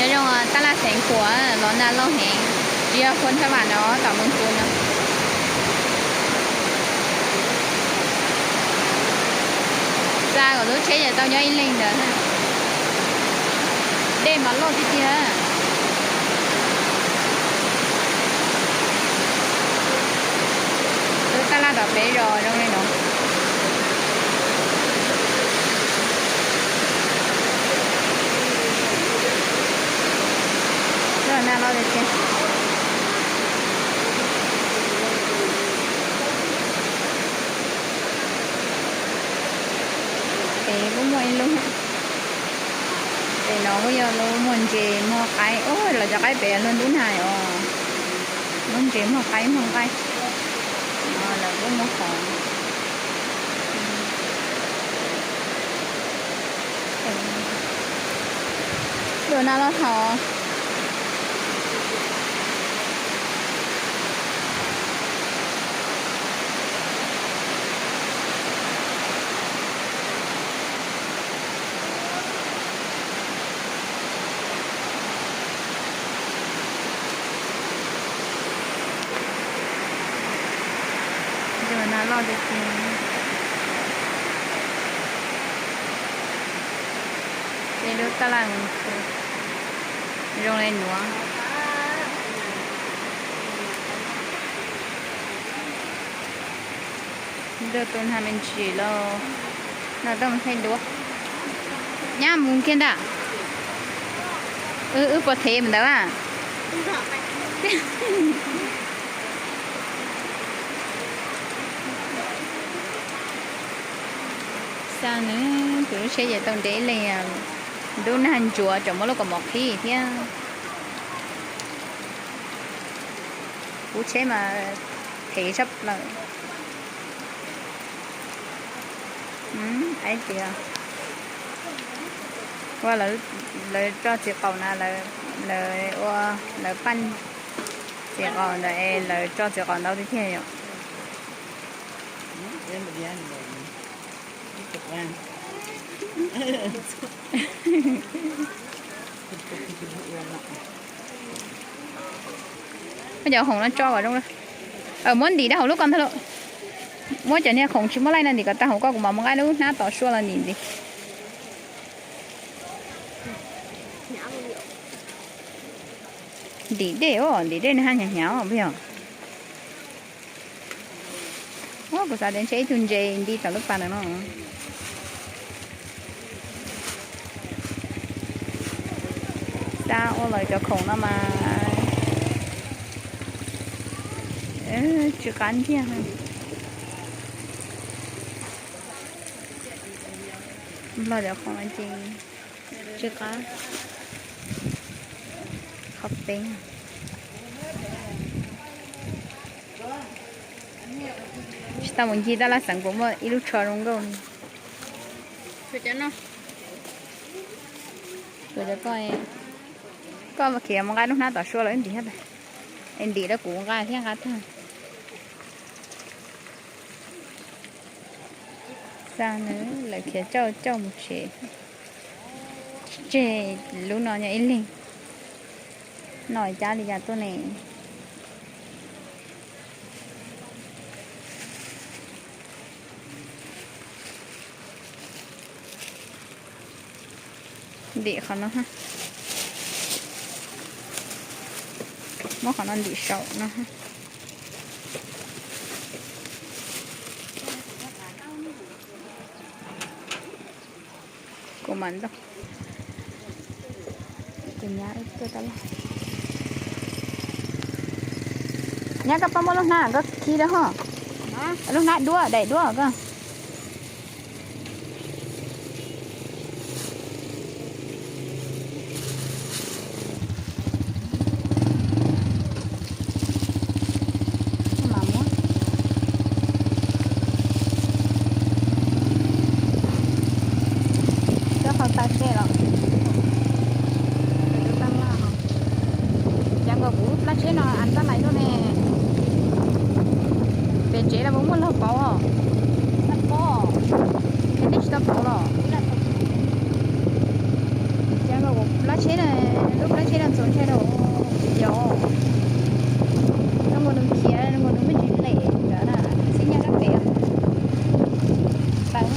Zoo tab laj xeev Khuam los nag loj heev, tsis yog Khuam Thab Vam no, tom Moos Tsuas no. Xa kom lub tsheb ces tau nyob ib leeg ntawd. Dej mas loj tiag tiag. Lub tab laj tom peb zos zoo li no. Lub nag loj tiag tiag. Pem kuj muaj ib lub. Pem no kuj yog lub muag ntses muag qaib. Ua los cov qaib pem luag ntub nag os. Muag ntses muag qaib muag nqaij. No lawv kuj muag qhov. Lub nag loj thaum. Nag loj tiag tiag. Peb lub tab laj zoo li nuav. Ntuj tu nag me ntsis lauj. No tuaj mus thaij duab. Nyab mus kiag ntag. Wb puas thev mus ntawd a? Xa nws, kuv lub tsheb ces tau ntev ib leeg, ntub nag ntsuav tseem muab lub kaus mom qhib thiab. Kuv tsheb mas thev tshaj plaws. Aib tias ua lawv tso txiv qaum na, lawv ua lawv paj txiv qaum ntawd es lawv tso txiv qaum ntau tiag tiag yom. Muab cov khoom no tso kom zoo. Muab ntim rau hauv lub ko ntag lauj. Muab cov niag khoom tsis muaj laij no ntim kom tag hauv ko, kuv mam mus nqa lub hnab tom sua los ntim ntxiv. Ntim dej os, ntim dej nws haj hnyav hnyav os puas yog? Kuv xav tias ntshe ib tug ntses nti tom lub pas ntawm no. Xa ua lawv cov khoom no mas tsw qab ntiag. Nplog cov khoom no ces tsw qab. Qhov peb. Tsis tau mus ncig tab laj xeev puas muaj ib lub tsho zoo nkauj li. Koj, koj khiav mus nqa lub hnab tom sua los wb ntim thiab. Es ntim rau kuv nqa thiab nqa tag. Xa nws lawv khiav coj coj mus tsev. Tseg lub no nyob ib leeg. No cab li cas tuaj ne? Ntim qhov no, muab qhov no ntim saum no. Kuv mam ntaus. Tus nyab tuaj tab laj. Nyab, koj pab muab lub hnab koj khi rau hos. Lub hnab duab, daim duab koj. Cov qhov tag tsheb los, cas nkaus kuv plab tsheb no a tab lais tuaj ne. Pem tsev los puas muaj log pauv os? Pem tsev tsis tau pauv los? Cas nkaus kuv plab tsheb no, lub plab Tsheb no txaus ntshai rau yos. Zoo nkaus nws khiav, zoo nkaus nws muaj ntsis lem ntawd na. Xib nyob dab pem. Pais,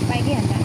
pais kiag ntawd.